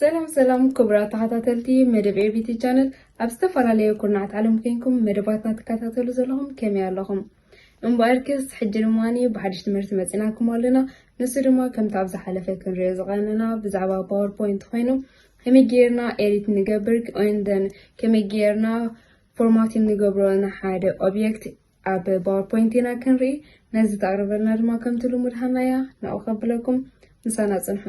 ሰላም ሰላም ክቡራት ተኸታተልቲ መደብ ኤቢቲ ቻነል፣ ኣብ ዝተፈላለዩ ኩርናዓት ዓለም ኮንኩም መደባትና ትከታተሉ ዘለኹም ከመይ ኣለኹም? እምበኣርከስ ሕጂ ድማ ብሓድሽ ትምህርቲ መፂናኩም ኣለና። ንሱ ድማ ከምቲ ኣብ ዝሓለፈ ክንሪኦ ዝቐነና ብዛዕባ ፓወርፖይንት ኮይኑ ከመይ ጌርና ኤዲት ንገብር and then ከመይ ጌርና ፎርማቲንግ ንገብሮ ንሓደ ኦብጀክት ኣብ ፓወርፖይንት ኢና ክንርኢ። ነዚ ተቕርበልና ድማ ከምቲ ልሙድ ሃናያ ናብኡ ከብለኩም፣ ምሳና ጽንሑ።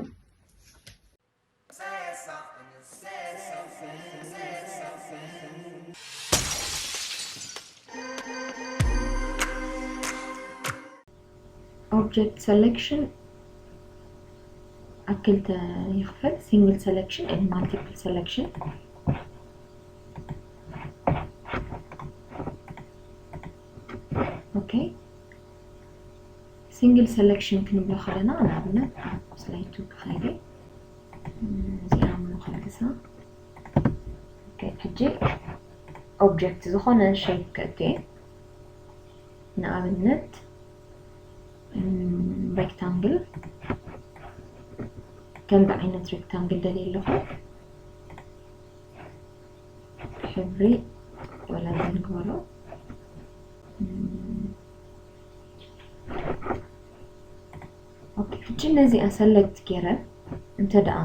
Object selection ኣብ ክልተ ይኽፈል፣ single selection and multiple selection። Okay፣ single selection ክንብሎ ከለና ንኣብነት ኣብ ስላይድ ቱ ክኸይደ እዚኣ ምኑ ከልግሳ። Okay፣ ሕጂ ኦብጀክት ዝኾነ ሼፕ ከእትየ፣ ንኣብነት ሬክታንግል፣ ከምዚ ዓይነት ሬክታንግል ደልየ ኣለኹ። ሕብሪ ወላ ንግበሮ። ኦኬ፣ ሕጂ ነዚኣ ሰለክት ገይረ እንተ ደኣ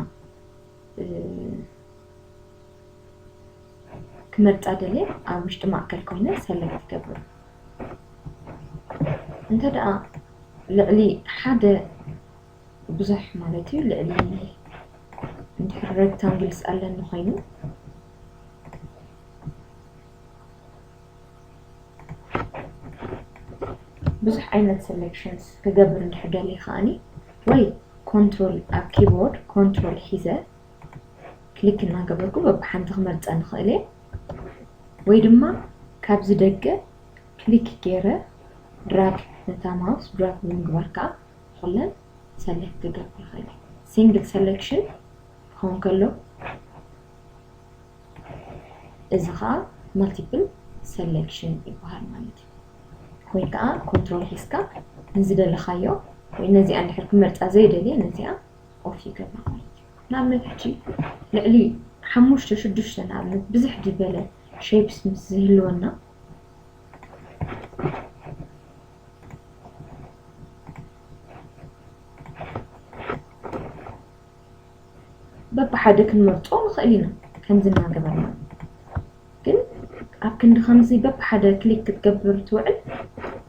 ክመርጻ ደልየ ኣብ ውሽጢ ማእከል ኮይነ ሰለክት ይገብር። እንተ ደኣ ልዕሊ ሓደ ብዙሕ ማለት እዩ፣ ልዕሊ እንድሕር ሬክታንግልስ ኣለኒ ኮይኑ ብዙሕ ዓይነት ሰሌክሽንስ ክገብር እንድሕር ደልየ ከኣኒ ወይ ኮንትሮል ኣብ ኪቦርድ ኮንትሮል ሒዘ ክሊክ እናገበርኩ በብሓንቲ ክመርፀ ንኽእል እየ። ወይ ድማ ካብዚ ደገ ክሊክ ገይረ ድራግ ነታ ማውስ ድራግ ብምግባር ከዓ ኩለን ሰሌክት ክገብር ይኽእል እየ። ሲንግል ሰሌክሽን ክኸውን ከሎ እዚ ከዓ ማልቲፕል ሰሌክሽን ይበሃል ማለት እዩ። ወይ ከዓ ኮንትሮል ሒዝካ ንዝደለኻዮ ወይ ነዚኣ እንድሕር ክመርፃ ዘይደልየ ነዚኣ ኦፍ ይገብራ ማለት እዩ። ንኣብነት ሕጂ ልዕሊ ሓሙሽተ ሽዱሽተ ንኣብነት ብዝሕ ዝበለ ሼፕስ ምስ ዝህልወና በብሓደ ክንመርጾ ንኽእል ኢና። ከምዚ እናገበርና ግን ኣብ ክንዲ ከምዚ በብሓደ ክሊክ ክትገብር ትውዕል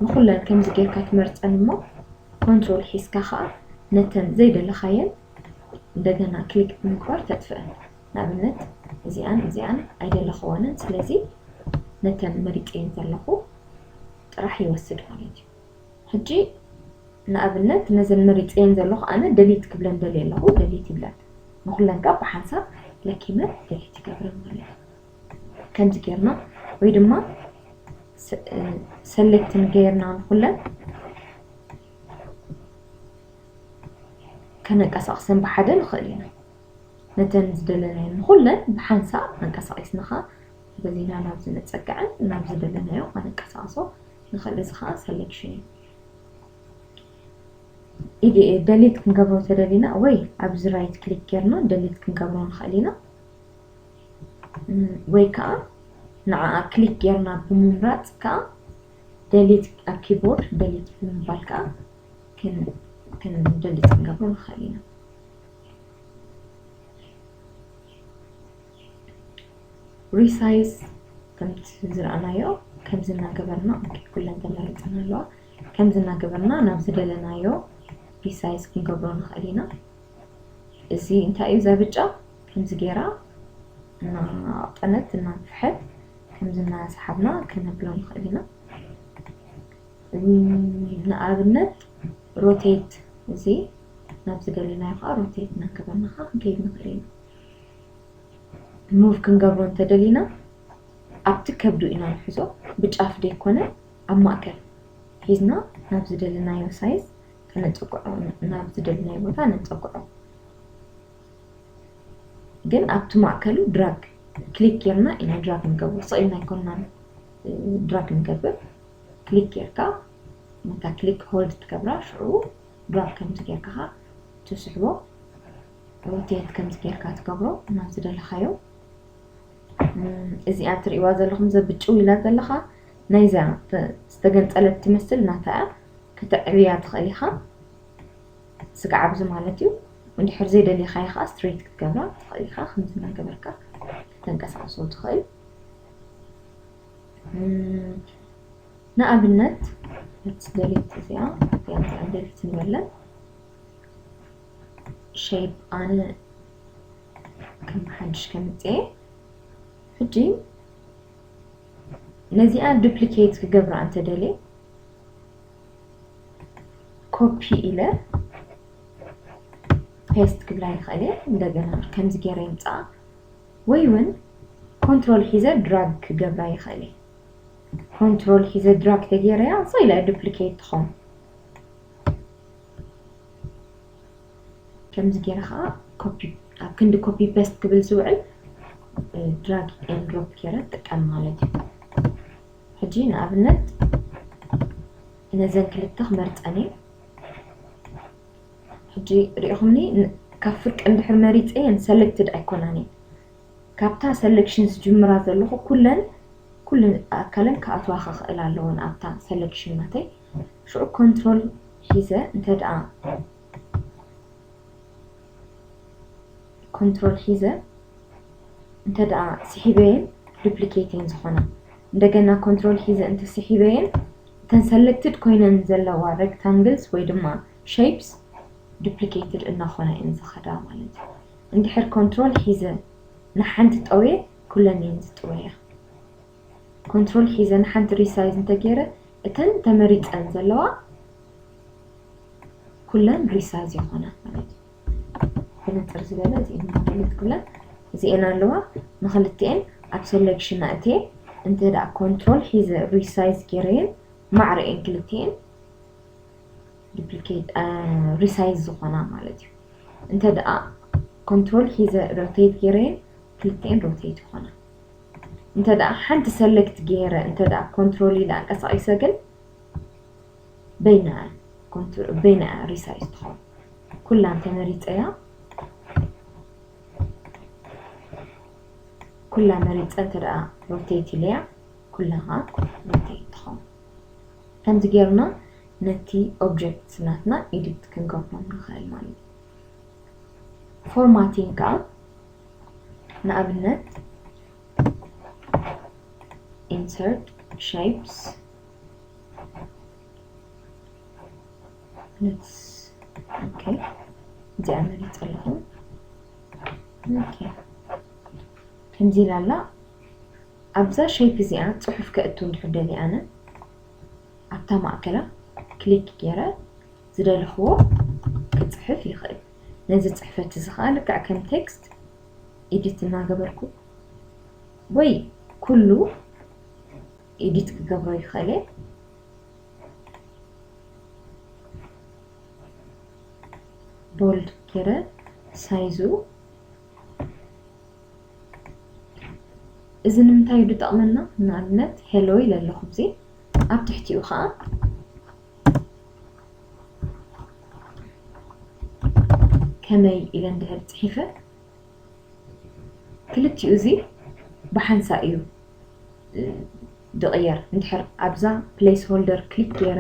ንኹለን ከምዚ ጌርካ ትመርጸን እሞ ኮንትሮል ሒዝካ ኸኣ ነተን ዘይደለኻየን እንደገና ክሊክ ብምግባር ተጥፍአን። ንኣብነት እዚኣን እዚኣን ኣይደለኽወንን፣ ስለዚ ነተን መሪጸየን ዘለኹ ጥራሕ ይወስድ ማለት እዩ። ሕጂ ንኣብነት ነዘን መሪጸየን ዘለኹ ኣነ ደሊት ክብለን ደልየ ኣለኹ፣ ደሊት ይብለን። ንኹለን ከኣ ብሓንሳብ ለኪመ ደሊት ይገብረን ማለት እዩ። ከምዚ ጌርና ወይ ድማ ሰ-፣ ሰሌክት ጌርና ንኹለን ከነንቀሳቕሰን ብሓደ ንኽእል ኢና። ነተን ዝደለናየን ንኹለን ብሓንሳእ ኣንቀሳቒስና ኸኣ በዚና ናብ ዝንጸግዐን ናብ ዝደለናዮ ከነንቀሳቕሶ ንኽእል። እዚ ኸኣ ሰሌክሽን እዩ። ኢዲ-፣ ደሊት ክንገብሮ ተደሊና ወይ ኣብዚ ራይት ክሊክ ጌርና ደሊት ክንገብሮ ንኽእል ኢና። እም፣ ወይ ከኣ ንዓኣ ክሊክ ጌርና ብምምራጽ ከኣ ደሊት ኣብ ኪቦርድ ደሊት ብምባል ከኣ ክን-፣ ክን-፣ ደሊት ክንገብሮ ንኽእል ኢና። ሪሳይዝ ከምቲ ዝረኣናዮ ከምዚ እናገበርና፣ ኦኬ፣ ኩለን ተመሪጸን ኣለዋ። ከምዚ እናገበርና ናብ ዝደለናዮ ሪሳይዝ ክንገብሮ ንኽእል ኢና። እዚ እንታይ እዩ? እዛ ብጫ ከምዚ ጌራ እናቐጠነት እናንፍሐት ከምዚ እናሰሓብና ከነብሎ ንኽእል ኢና። እም፣ ንኣብነት ሮቴት፣ እዚ ናብ ዝደለናዮ ከዓ ሮቴት እናገበርና ከዓ ክንከይድ ንኽእል ኢና። ሙቭ ክንገብሮ እንተደሊና ኣብቲ ከብዱ ኢና ንሕዞ፣ ብጫፍ ዘይኮነ ኣብ ማእከል ሒዝና ናብ ዝደለናዮ ሳይዝ ከነጸግዖ፣ ናብ ዝደለናዮ ቦታ ነጸግዖ። ግን ኣብቲ ማእከሉ ድራግ ክሊክ ጌርና ኢና ድራግ ንገብሮ፣ ስቕ ኢልና ኣይኮንናን ድራግ ንገብር። ክሊክ ጌርካ ነታ ክሊክ ሆልድ ትገብራ፣ ሽዑ ድራግ ከምዚ ጌርካ ትስሕቦ፣ ሮቴት ከምዚ ጌርካ ትገብሮ ናብ ዝደለኻዮ። እዚኣ ትርእይዋ ዘለኹም ዘብጭው ኢላ ዘለኻ ናይዛ ዝተገንጸለት ትመስል ናታ እያ። ከተዕብያ ትኽእል ኢኻ። ስጋዕ ኣብዚ ማለት እዩ። እንድሕር ዘይደሊኻዮ ከዓ ስትሬት ክትገብራ ትኽእል ኢኻ። ከምዚ እናገበርካ ተንቀሳቕሶ ትኽእል። ንኣብነት እቲ ደሊት እዚኣ እዚኣ እዚኣ ደሊት ንበለን ሸይፕ ኣነ ከም ሓድሽ ከምፅኤ ሕጂ ነዚኣ ዱፕሊኬት ክገብራ እንተደልየ ኮፒ ኢለ ፔስት ክብላ ይኽእል እየ። እንደገና ከምዚ ገይረ ይምፃኣ ወይ እውን ኮንትሮል ሒዘ ድራግ ክገብራ ይኽእል እየ። ኮንትሮል ሒዘ ድራግ ተገይረያ እዛ ኢላ ዱፕሊኬት ትኸውን። ከምዚ ገይረ ከዓ ኮፒ ኣብ ክንዲ ኮፒ ፔስት ክብል ዝውዕል ድራግ ኤንድ ድሮፕ ገይረ ጥቀም ማለት እዩ። ሕጂ ንኣብነት ነዘን ክልተ ክመርፀን እየ። ሕጂ ሪኢኹምኒ ካብ ፍርቂ እንድሕር መሪፀ እየን ሰሌክትድ ኣይኮናን እየን። ካብታ ሰሌክሽን ዝጅምራ ዘለኹ ኩለን ኩሉ ኣካለን ክኣትዋ ክኽእል ኣለዎን ኣብታ ሰሌክሽን ናተይ። ሽዑ ኮንትሮል ሒዘ እንተ ደኣ ኮንትሮል ሒዘ እንተ ደኣ ስሒበየን ዱፕሊኬት እየን ዝኾና። እንደገና ኮንትሮል ሒዘ እንተ ስሒበየን እተን ሰሌክትድ ኮይነን ዘለዋ ሬክታንግልስ ወይ ድማ ሼፕስ ዱፕሊኬትድ እናኾና እየን ዝኸዳ ማለት እዩ። እንድሕር ኮንትሮል ሒዘ ንሓንቲ ጠውየ ኩለን እየን ዝጥወያ። ኮንትሮል ሒዘ ንሓንቲ ሪሳይዝ እንተገይረ እተን ተመሪፀን ዘለዋ ኩለን ሪሳይዝ ይኾና ማለት እዩ። ብንፅር ዝበለ እዚኤን ሞዴል ክብለን እዚኤን ኣለዋ። ንክልቲኤን ኣብ ሰሌክሽን ኣእትየ እንተ ደኣ ኮንትሮል ሒዘ ሪሳይዝ ገይረየን ማዕረ እየን ክልቲኤን ዱፕሊኬት ሪሳይዝ ዝኾና ማለት እዩ። እንተ ደኣ ኮንትሮል ሒዘ ሮቴት ገይረየን ክልቲኤን ሮቴት ይኾና። እንተ ደኣ ሓንቲ ሰሌክት ገይረ እንተ ደኣ ኮንትሮል ኢለ ኣንቀሳቒሰ ግን በይና በይና ሪሳይዝ ትኸውን። ኩላን ተመሪፀያ ኩላ መሪፀ እንተ ደኣ ሮቴት ኢለያ ኩላ ከዓ ሮቴት ትኸውን። ከምዚ ጌርና ነቲ ኦብጀክት ናትና ኤዲት ክንገብሮ ንኽእል ማለት እዩ። ፎርማቲንግ ከዓ ንኣብነት ኢንሰርት ሼፕስ ኦኬ እዚኣ መሪፀ ኣለኹ። ኦኬ ከምዚ ኢላ ኣላ። ኣብዛ ሼፕ እዚኣ ፅሑፍ ከእቱ እንድሕር ደልየ ኣነ ኣብታ ማእከላ ክሊክ ገይረ ዝደለኽዎ ክፅሕፍ ይኽእል። ነዚ ፅሕፈት እዚ ከዓ ልክዕ ከም ቴክስት ኤዲት እናገበርኩ ወይ ኩሉ ኤዲት ክገብሮ ይኽእል እየ። ቦልድ ገይረ ሳይዙ እዚ ንምንታይ እዩ ዝጠቕመና? ንኣብነት ሄሎ ኢለ ኣለኹ። እዚ ኣብ ትሕቲኡ ከዓ ከመይ ኢለ እንድሕር ፅሒፈ ክልቲኡ እዚ ብሓንሳእ እዩ ዝቕየር። እንድሕር ኣብዛ ፕሌስ ሆልደር ክሊክ ገይረ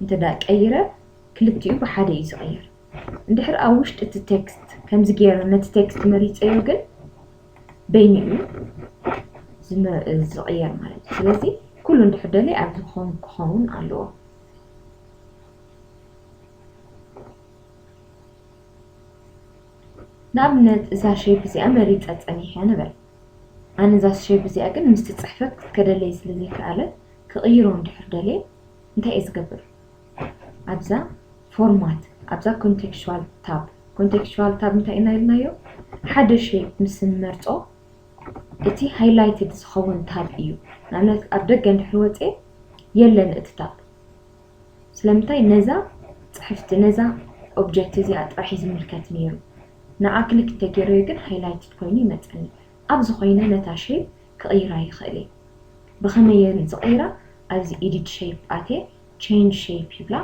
እንተ ደኣ ቀይረ ክልቲኡ ብሓደ እዩ ዝቕየር። እንድሕር ኣብ ውሽጢ እቲ ቴክስት ከምዚ ገይረ ነቲ ቴክስት መሪፀዮ ግን በይኑ እዩ ዝመ- ዝቕየር ማለት እዩ። ስለዚ ኩሉ እንድሕር ደልየ ኣብዚ ክኸውን ክኸውን ኣለዎ። ንኣብነት እዛ ሼፕ እዚኣ መሪፀ ፀኒሐ ንበል። ኣነ እዛ ሼፕ እዚኣ ግን ምስቲ ፅሕፈት ክትከደለይ ስለ ዘይከኣለት ክቕይሮ እንድሕር ደልየ እንታይ እየ ዝገብር? ኣብዛ ፎርማት ኣብዛ ኮንቴክስቹዋል ታብ ኮንቴክስቹዋል ታብ እንታይ ኢና ኢልናዮ? ሓደ ሼፕ ምስ እንመርፆ እቲ ሃይላይትድ ዝኸውን ታብ እዩ። ንኣብነት ኣብ ደገ እንድሕር ወፅየ የለን እቲ ታብ። ስለምንታይ ነዛ ፅሕፍቲ ነዛ ኦብጀክት እዚኣ ጥራሕ እዩ ዝምልከት ነይሩ። ንዓ ክሊክ እንተገይረዮ ግን ሃይላይትድ ኮይኑ ይመፀኒ። ኣብ ዝኾይነ ነታ ሼፕ ክቕይራ ይኽእል እየ። ብኸመይ እየን ዝቕይራ? ኣብዚ edit shape ኣትየ change shape ይብላ።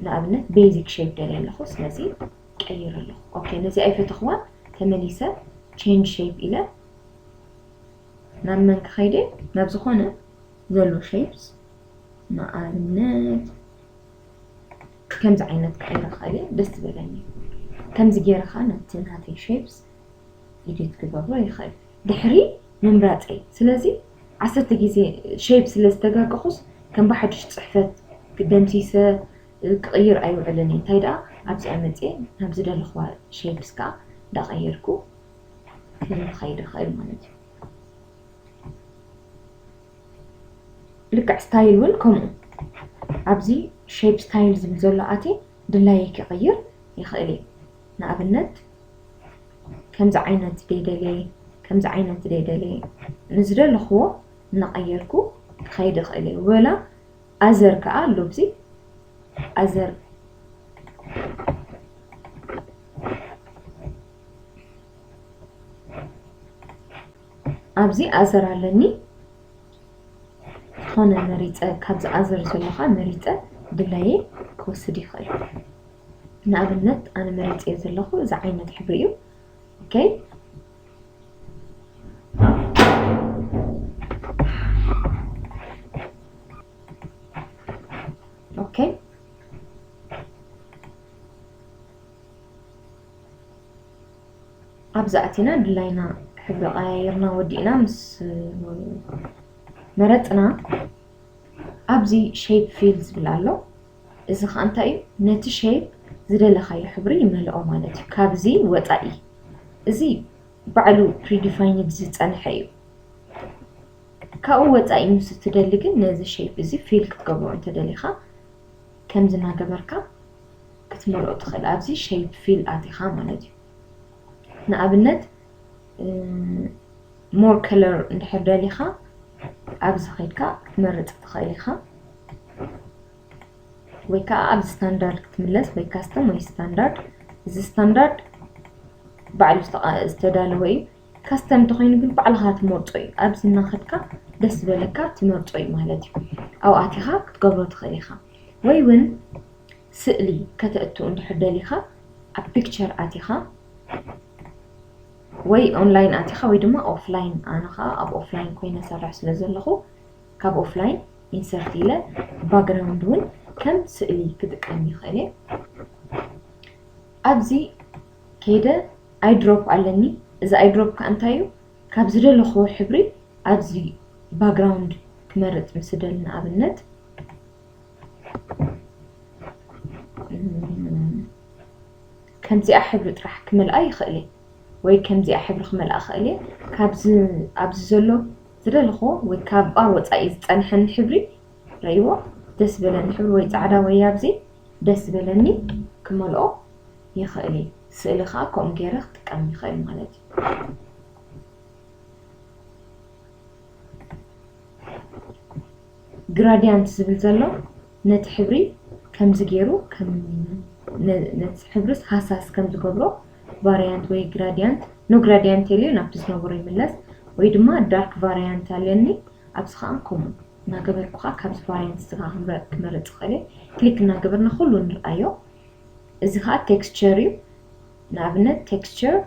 ንኣብነት basic shape ደልየ ኣለኹ፣ ስለዚ ቀይር ኣለኹ። ኦኬ፣ ነዚ ኣይፈተኽዋን፣ ተመሊሰ change shape ኢለ ናብ መን ክኸይደ? ናብ ዝኾነ ዘሎ shapes። ንኣብነት ከምዚ ዓይነት ክቕይሮ ይኽእል እየ፣ ደስ ዝበለኒ። ከምዚ ገይረ ኸዓ ነቲ ናተይ shapes edit ክገብሮ ይኽእል። ድሕሪ ምምራፀይ፣ ስለዚ ዓሰርተ ግዜ shape ስለ ዝተጋገኹስ ከም ብሓድሽ ፅሕፈት ክደምሲሰ ክቕይር ኣይውዕልን እየ። እንታይ ደኣ ኣብዚኣ መፅየ ናብ ዝደለኽዋ shapes ከዓ እንዳቐየርኩ ክኸይድ ይኽእል ማለት እዩ። ልክዕ style እውን ከምኡ ኣብዚ shape style ዝብል ዘሎ ኣትየ ድላየ ክቕይር ይኽእል እየ። ንኣብነት ከምዚ ዓይነት ደይደልየ፣ ከምዚ ዓይነት ደይደልየ ንዝደለኽዎ እናቐየርኩ ክኸይድ ይኽእል እየ። ወላ other ከዓ ኣሎ ኣብዚ other ኣብዚ other ኣለኒ። ዝኾነ መሪፀ፣ ካብዚ other ዘሎ ከዓ መሪፀ ድላየ ክወስድ ይኽእል። ንኣብነት ኣነ መሪፀዮ ዘለኹ እዚ ዓይነት ሕብሪ እዩ። ኦኬ። ኦኬ። ኣብዚ ኣቲና ድላይና ሕብሪ ቀያይርና ወዲእና ምስ መረፅና ኣብዚ shape fill ዝብል ኣሎ። እዚ ከዓ እንታይ እዩ? ነቲ shape ዝደለኻዮ ሕብሪ ይመልኦ ማለት እዩ። ካብዚ ወፃኢ እዚ ባዕሉ predefined ዝፀንሐ እዩ። ካብኡ ወፃኢ ምስ እትደሊ ግን ነዚ shape እዚ fill ክትገብሮ እንተደሊኻ ከምዚ እናገበርካ ክትመልኦ ትኽእል። ኣብዚ shape fill ኣቲኻ ማለት እዩ። ንኣብነት more color እንድሕር ደሊኻ ኣብዚ ኸይድካ ክትመርፅ ትኽእል ኢኻ። ወይ ከዓ ኣብዚ standard ክትምለስ ወይ custom ወይ standard። እዚ standard ባዕሉ ዝተዳለወ እዩ። Custom እንተኾይኑ ግን ባዕልኻ ትመርፆ እዩ። ኣብዚ እናኸድካ ደስ ዝበለካ ትመርፆ እዩ ማለት እዩ። ኣብኡ ኣቲኻ ክትገብሮ ትኽእል ኢኻ። ወይ እውን ስእሊ ከተእቱ እንድሕር ደሊኻ ኣብ picture ኣቲኻ ወይ online ኣቲኻ ወይ ድማ offline፣ ኣነ ኸዓ ኣብ offline ኮይነ ሰርሕ ስለ ዘለኹ ካብ offline insert ኢለ background እውን ከም ስእሊ ክጥቀም ይኽእል እየ። ኣብዚ ከይደ eyedrop ኣለኒ። እዚ eyedrop ከዓ እንታይ እዩ? ካብ ዝደለኹዎ ሕብሪ ኣብዚ background ክመርፅ ምስ ደሊ ንኣብነት ከምዚኣ ሕብሪ ጥራሕ ክመልኣ ይኽእል እየ ወይ ከምዚኣ ሕብሪ ክመልኣ ይኽእል እየ። ካብዚ ኣብዚ ዘሎ ዝደለኹዎ ወይ ካብኣ ወፃኢ ዝፀንሐኒ ሕብሪ ረእይዎ ደስ ዝበለኒ ሕብሪ ወይ ፃዕዳ ወይ ኣብዚ ደስ ዝበለኒ ክመልኦ ይኽእል እየ። ስእሊ ከዓ ከምኡ ገይረ ክጥቀም ይኽእል ማለት እዩ። Gradient ዝብል ዘሎ ነቲ ሕብሪ ከምዚ ገይሩ ነቲ ሕብርስ ሃሳስ ከም ዝገብሮ variant ወይ gradient፣ no gradient የልዩ ናብቲ ዝነበሮ ይምለስ። ወይ ድማ dark variant ኣለኒ ኣብዚ ከዓ ከምኡ እናገበርኩ ከዓ ካብዚ variant እዚ ከዓ ክመርፅ ይኽእል እየ። ክሊክ እናገበርና ኩሉ ንርኣዮ። እዚ ከዓ texture እዩ። ንኣብነት texture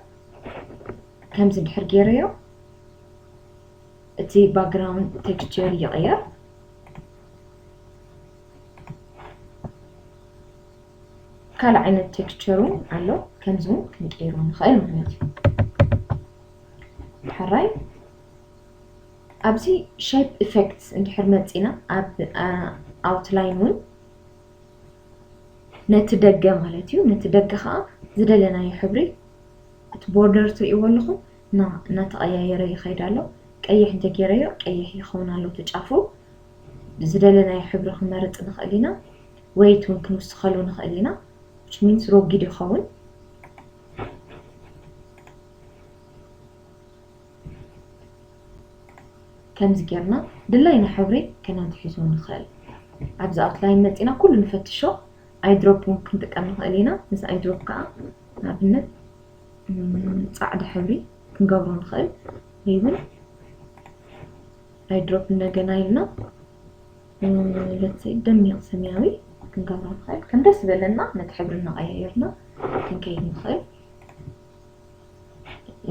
ከምዚ እንድሕር ገይረዮ እቲ background texture ይቕየር። ካልእ ዓይነት texture እውን ኣሎ። ከምዚ እውን ክንቀይሮ ንኽእል ማለት እዩ። ሕራይ ኣብዚ shape effects እንድሕር መፂና ኣብ outline እውን ነቲ ደገ ማለት እዩ። ነቲ ደገ ከዓ ዝደለናዮ ሕብሪ እቲ border ትርእይዎ ኣለኹም እናተቐያየረ ይኸይድ ኣሎ። ቀይሕ እንተገይረዮ ቀይሕ ይኸውን ኣሎ እቲ ጫፉ። ዝደለናዮ ሕብሪ ክንመርፅ ንኽእል ኢና ወይ እቲ እውን ክንውስኸሉ ንኽእል ኢና። Which means ረጒድ ይኸውን። ከምዚ ጌርና ድላይና ሕብሪ ከነትሕዞ ንኽእል። ኣብዚ outline መፂና ኩሉ ንፈትሾ። Eyedrop እውን ክንጥቀም ንኽእል ኢና። ምስ eyedrop ከዓ ንኣብነት ፃዕዳ ሕብሪ ክንገብሮ ንኽእል። ወይ እውን ናይ ድሮፕ እንደገና ኢልና let's say ደሚቕ ሰማያዊ ክንገብሮ ንኽእል። ከም ደስ ዝበለና ነቲ ሕብሪ እናቐያየርና ክንከይድ ንኽእል።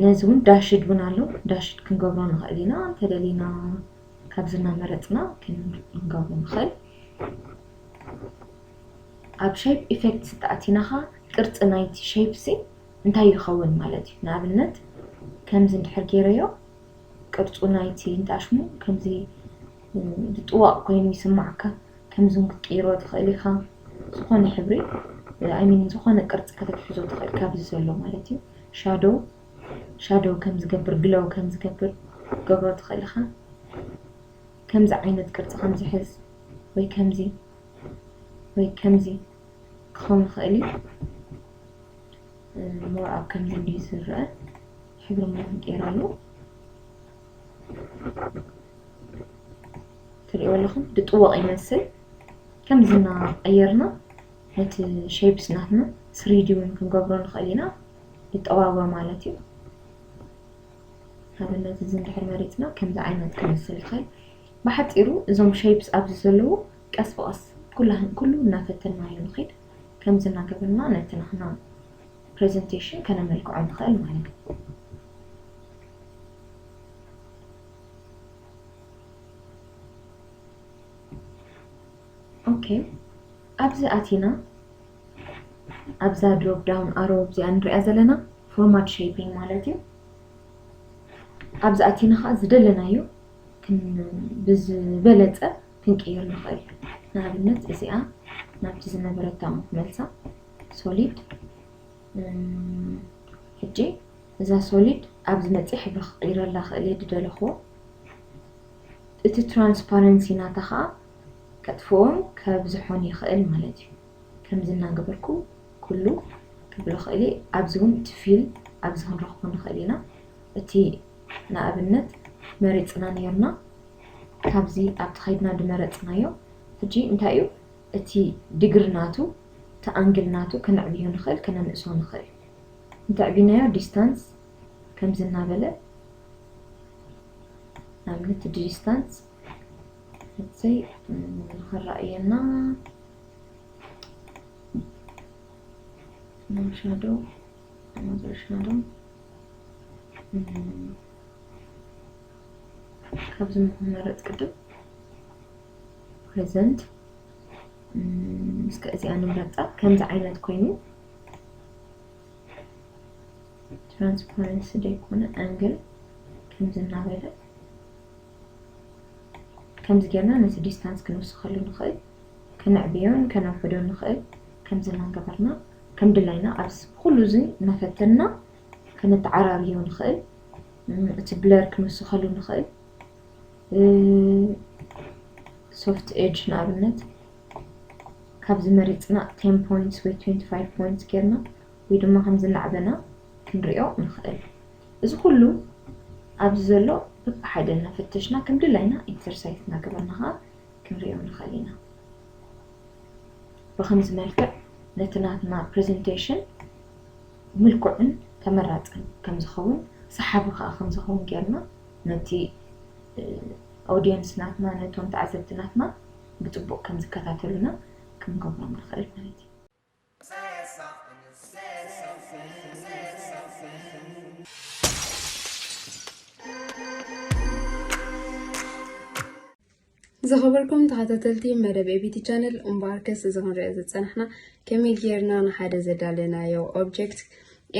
ነዚ እውን ዳሽድ እውን ኣሎ። ዳሽድ ክንገብሮ ንኽእል ኢና። እንተደሊና ካብዚ እናመረፅና ክንገብሮ ንኽእል። ኣብ ሼፕ ኢፌክትስ እንተኣቲናኻ ቅርፂ ናይቲ ሼፕ ሲ እንታይ ይኸውን ማለት እዩ? ንኣብነት ከምዚ እንድሕር ገይረዮ ቅርፁ ናይቲ እንተኣሽሙ ከምዚ ዝጥዋቕ ኮይኑ ይስማዓካ። ከምዚ እውን ክትቅይሮ ትኽእል ኢኻ። ዝኾነ ሕብሪ I mean ዝኾነ ቅርፂ ከተትሕዞ ትኽእል ካብዚ ዘሎ ማለት እዩ። ሻዶው ሻዶው ከም ዝገብር ግሎው ከም ዝገብር ገብሮ ትኽእል ኢኻ። ከምዚ ዓይነት ቅርፂ ከም ዝሕዝ ወይ ከምዚ ወይ ከምዚ ክኸውን ይኽእል እዩ። ሞር ኣብ ከምዚ እንድዩ ዝረአ ሕብሪ ሞ ክንቀይረሉ ትሪእዎ ኣለኹም። ድጥወቕ ይመስል። ከምዚ እናቐየርና ነቲ ሼፕስ ናትና ስሪዲ እውን ክንገብሮ ንኽእል ኢና። ይጠዋወ ማለት እዩ። ኣብነት እዚ እንድሕር መሪፅና ከምዚ ዓይነት ክመስል ይኽእል። ብሓፂሩ እዞም ሼፕስ ኣብዚ ዘለዉ ቀስ ብቐስ ኩላህን ኩሉ እናፈተናዮ ንኽድ። ከምዚ እናገበርና ነቲ ናህና ፕሬዘንቴሽን ከነመልክዖ ንኽእል ማለት እዩ። ኦኬ፣ ኣብዚ ኣቲና ኣብዛ ድሮፕ ዳውን ኣሮ እዚኣ ንሪኣ ዘለና ፎርማት ሼፒንግ ማለት እዩ። ኣብዚ ኣቲና ከዓ ዝደለናዮ ክን- ብዝበለፀ ክንቅይር ንኽእል። ንኣብነት እዚኣ ናብቲ ዝነበረታ እሞ ክመልሳ ሶሊድ። ሕጂ እዛ ሶሊድ ኣብ ዝመፅእ ሕብሪ ክቕይረላ ክእል እየ ድደለኽዎ። እቲ ትራንስፓረንሲ ናታ ከዓ ከጥፍኦን ከብዝሖን ይኽእል ማለት እዩ። ከምዚ እናገበርኩ ኩሉ ክብሎ ክእል እየ። ኣብዚ እውን እቲ ፊል ኣብዚ ክንረኽቦ ንኽእል ኢና። እቲ ንኣብነት መሪፅና ነይርና ካብዚ ኣብቲ ከይድና ድመረፅናዮ። ሕጂ እንታይ እዩ እቲ ዲግሪ ናቱ እቲ ኣንግል ናቱ ከነዕብዮ ንኽእል ከነንእሶ ንኽእል። እንተዕቢናዮ ዲስታንስ ከምዚ እናበለ ንኣብነት ዲስታንስ ንሰይ ንኽረእየና ሻዶ ሻዶ ካብዚ ምክመረፅ ቅድም ፕሬዘንት እስከ እዚኣ ንምረፃ ከምዚ ዓይነት ኮይኑ ትራንስፓረንሲ ዘይኮነ ኣንግል ከምዚ እናበለ ከምዚ ጌርና ነቲ ዲስታንስ ክንውስኸሉ ንኽእል፣ ከነዕብዮን ከነውሕዶን ንኽእል። ከምዚ እናገበርና ከም ድላይና ኣብዚ ኩሉ እዚ እናፈተንና ከነተዓራርዮ ንኽእል። እቲ ብለር ክንውስኸሉ ንኽእል። ሶፍት ኤጅ ንኣብነት ካብዚ መሪፅና ቴን ፖይንትስ ወይ ትዌንቲ ፋይቭ ፖይንትስ ጌርና ወይ ድማ ከምዚ እናዕበና ክንሪኦ ንኽእል። እዚ ኩሉ ኣብዚ ዘሎ በብሓደ እናፈተሽና ከም ድላይና ኤክሰርሳይዝ እናገበርና ከዓ ክንሪኦ ንኽእል ኢና። ብኸምዚ መልክዕ ነቲ ናትና ፕሬዘንቴሽን ምልኩዕን ተመራፅን ከም ዝኸውን ሰሓቢ ከዓ ከም ዝኸውን ጌርና ነቲ ኦዲየንስ ናትና ነቶም ተዓዘብቲ ናትና ብፅቡቕ ከም ዝከታተሉና ክንገብሮም ንኽእል ማለት እዩ። ዝኸበርኩም ተኸታተልቲ መደብ ኤቢቲ ቻነል እምበኣርከስ እዚ ክንሪኦ ዝፀናሕና ከመይ ጌርና ንሓደ ዘዳለናዮ ኦብጀክት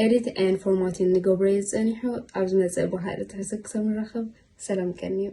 ኤዲት ኤን ፎርማቲን ንገብሮ እዩ ዝፀኒሑ። ኣብ ዝመፅእ ብካልእ ትሕዝቶ ክሳብ ንራኸብ ሰላም ቀንዩ።